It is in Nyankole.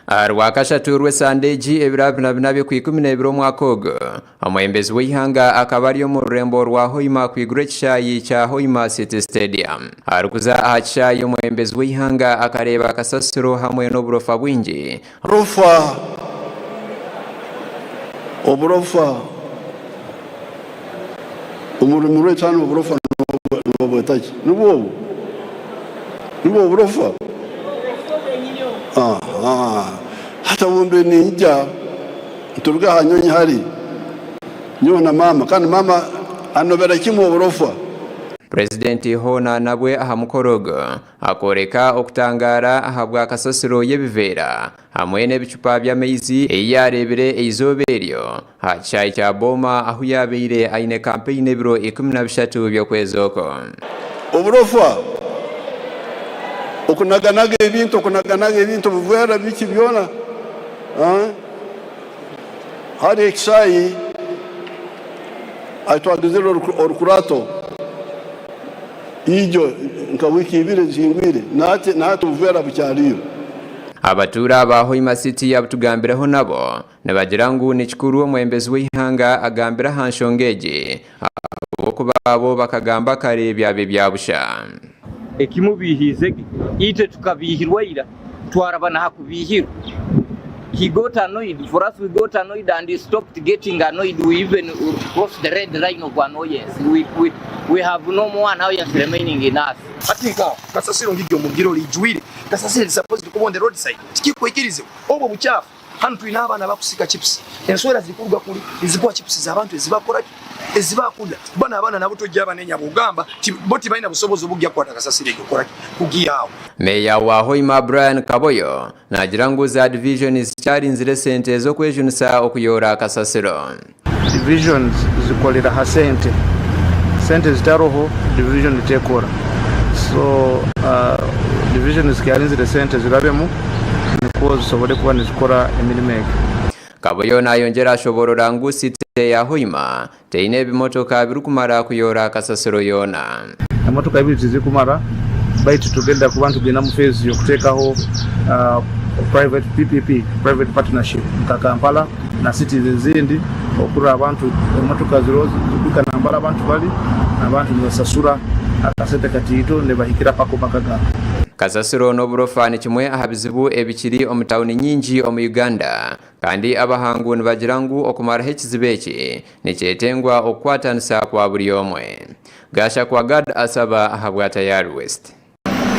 Aha Rwakashatu rw'esande egi ebiro abiri na bina by'Okwikumineebiri omwaka ogu, omwebembezi w'eihanga akaba ari omu rurembo rwa Hoima kwigura ekishaayi kya Hoima City Stadium. Arikuza aha kishaayi, omwebembezi w'eihanga akareeba kasasiro hamwe n'oburofa bwingi. Oburofa, oburofa, omu rurimi rwaitu hanu oburofa nibabweta ki? Nibwo obu? Nibwo oburofa? Aha, hati obu mbaire niinyija nituruga aha nyonyi hari, nyowe na maama, kandi maama anobera kimwe oburofa. Purezidenti hoona nabwe aha mukoro ogu Akooreka okutangaara ahabwa kasasiro y'ebiveera hamwe n'ebicupa by'amaizi ei yaareebire eizooba eryo aha kishaayi kya Boma ahu yaabaire aine kampeyini ebiro 13 by'okwezi okwo. Oburofa, okunaganaga ebintu, okunaganaga ebintu, obuveera biki byona. Hariho ekishaayi ahu twagizire orukurato. Ijo nka wiiki ibiri ezihingwire, na hati obuvera bukyariyo. Abatuura aba Hoima City abutugambireho nabo nibagira ngu nikikuru omwembezi w'eihanga agambire aha nshonga egi ahabw'okuba bo bakagamba kare byaba ebya busha. Ekimubiihiize ge, itwe tukabiihirwa ira, twaraba n'aha kubiihirwa. He got annoyed, for us we got annoyed and he stopped getting annoyed, we even crossed the red line of annoyance, we, we, we have no more annoyance remaining in us. Hati nkaho kasasiro ngigyo omu rugiro rijwire kasasiro eri supposed kuba on the road side tikikwikirizibwa obwo bukyafu hanu twine abaana abakusika chips enswera ziri kuruga kuri nizikuha chips zabantu ezibakoraki ezibakurya banu abaana nabo tojja banenya bwogamba bo tibalina busobozi obugya kukwata kasasiro egyo kukoraki kugihaho. Meeya wa Hoima Brian Kaboyo naagira ngu za divijoni zikyarinzire esente z'okwejunisa okuyoora kasasiro. Divisions zikorera ha sente, sente zitaroho division tekora so division zikyarinzire sente zirabemu nikwo zisobole kuba nizikora emirimo egyo. Kabuyo nayongyera ashoborora ngu city ya Hoima teine ebimotoka birikumara kuyoora kasasiro yoona. Emotoka ibiri tizikumara baitu tugenda kuba nitugenda omu phase y'okuteekaho private PPP, private partnership, nka Kampala na cities ezindi okurora abantu emotoka ziriho zikuhika nambere abantu bari abantu nibasasura akasente kataito nibahikira paka omu maka gaabo. Kasasiro n'oburofa ni kimwe aha bizibu ebikiri omu tauni nyingi omu Uganda kandi abahangu nibagira ngu okumaraho ekizibu eki nikyetengwa okukwatanisa kwa buri omwe. Gashakwa Gad Asaba ahabwa Tayari West.